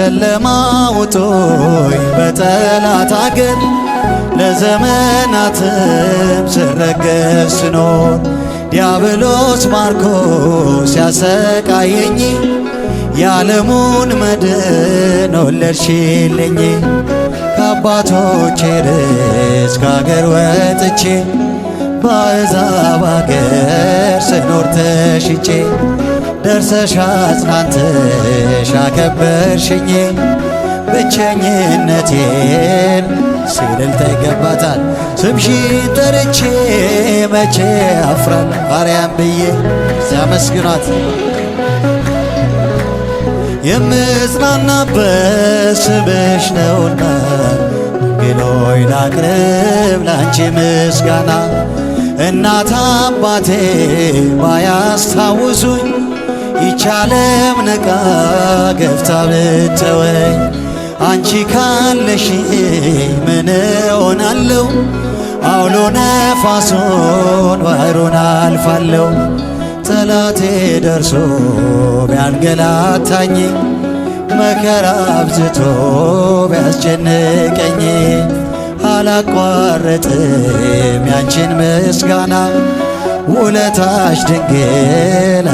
ጨለማ ውጦኝ በጠላት አገር ለዘመናትም ስረገፍ ስኖር ዲያብሎስ ማርኮ ሲያሰቃየኝ የዓለሙን መድን ወለድሽልኝ። ከአባቶቼ ርስት ከአገር ወጥቼ በአሕዛብ አገር ስኖር ተሽጬ ደርሰሽ አጽናንተሽ አከበርሽኝ ብቸኝነቴን ሲልልታ ይገባታል። ስምሽን ጠርቼ መቼ አፍራለሁ ማርያም ብዬ ሲያመስግኗት የምጽናናበት ስምሽ ነውና ድንግል ሆይ ላቅርብ ላንቺ ምስጋና። እናት አባቴ ባያስታውሱኝ ይቻለም ነቃ ገፍታ ብተወኝ አንቺ ካለሽ ምን እሆናለሁ? አውሎ ነፋሱን ባህሩን አልፋለሁ። ጠላቴ ደርሶ ቢያንገላታኝ መከራ አብዝቶ ቢያስጨንቀኝ አላቋረጥም ያንቺን ምስጋና ውለታሽ ድንግል።